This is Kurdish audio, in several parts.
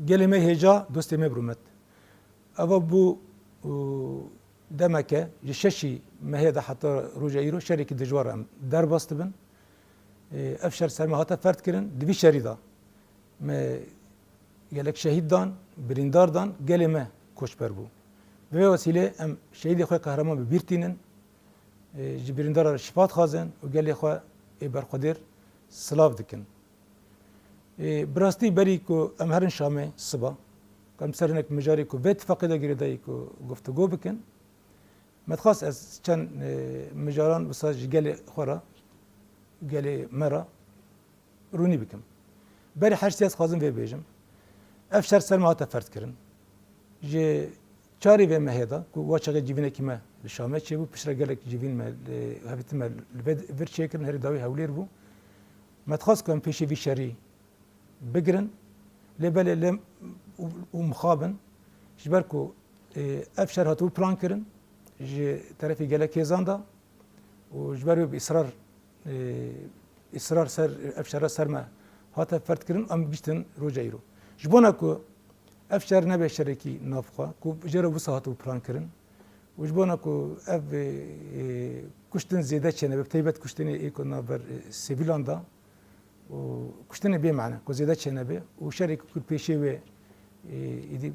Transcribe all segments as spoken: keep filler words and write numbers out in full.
Gelê me hêja, dostê me bi rûmet. Eva bû, û, demeke, ji şeşî mehê de heta roja îro şerekî dijwar em derbas dibin. Ê, ev şer ser me hate ferd kirin. Di vî şerî de me gelek şehîd dan, birîndar dan, gelê me koçber bû. Bi vê wesîlê em şehîdê xwe qehreman bi bîr tînin. Ê, ji birîndara re şifa dixwazin û gelê xwe ê berxwedêr silav dikin. Ê, bi rastî berî ku em herin Şamê siba, ku em ser hinek mijarê ku vê tifaqê de girêdayî ku guftûgo bikin, me dixwast ez çend, ê, mijaran wisa ji gelê xwe re, gelê me re rûnî bikim. Berî her ştî ez dixwazim vê bêjim. Ev şer ser me hate ferd kirin. Ji çarê vê mehê de ku wa çaxê civînekî me li Şamê çêbû, piştre gelek civîn me li, hevdîtin me li vê vir çêkirin, herî dawî Hewlêr bû. Me dixwest ku em pêşî vî şerî bigirin. Lê belê lê û, û mixabin. Ji ber ku, e, ev şer hatibû plan kirin ji terefê gelek hêzan de û ji ber wê bi israr, e, israr ser, ev şera ser me hate ferd kirin, em giştin roja îro. Ji bona ku ev şer nebe şerekî navxwe, ku jê re wisa hatibû plan kirin û ji bona ku ev, e, e, kuştin zêde çênebe, bi taybet kuştinê ê ku navber, e, sivîlan de, û kuştinê bê mane, ku zêde çênebe û şerê ku pêşê wê, ê, êdî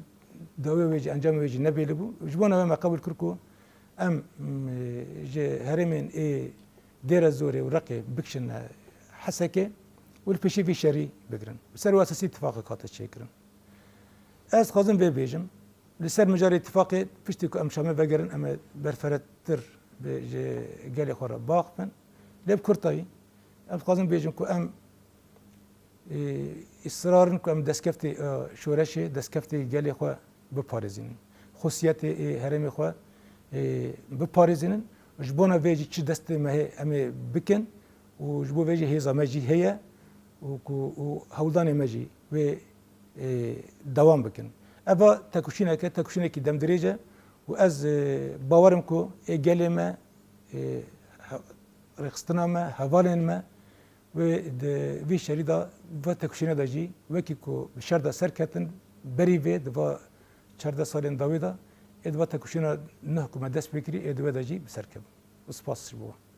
dawê wê jî, encamê wê jî nebêlî bû. Ji bona wê me qebûl kir ku em, m, ji herêmên ê Dêrezorê û Reqê bikişine Hesekê û li pêşî vî şerî bigirin. Bi ser wê esasî tifaqek hate çêkirin. Ez dixwazim vê bêjim, li ser mijarê tifaqê piştî ku em Şamê vegerin, em ê berferetir bi ji gelê xwe re biaxifin. Lê bi kurtayî, em dixwazin bêjin ku em, e, israr in ku em destkeftê, e, şoreşê, destkeftê gelê xwe biparêzînin. Xusiyetê, e, herêmê xwe, e, biparêzînin. Ji bona vê jî çi destê me hê em ê bikin û ji bo vê jî hêza me jî heye û ku, û hewldanê me jî wê, e, dewam bikin. Eva tekoşîneke, tekoşînekî demdirêj e û ez, e, bawer im ku ê gelê me, e, he-, rêxistina me, hevalên me wê di vî şerî de, va tekoşîne de jî wekî ku bi şer de serketin, berî vê di va çardeh salên dawî de ê di va tekoşîna nuh ku me dest pê kirî ê di wê de jî bi ser kevin. Û spas ji bo wan.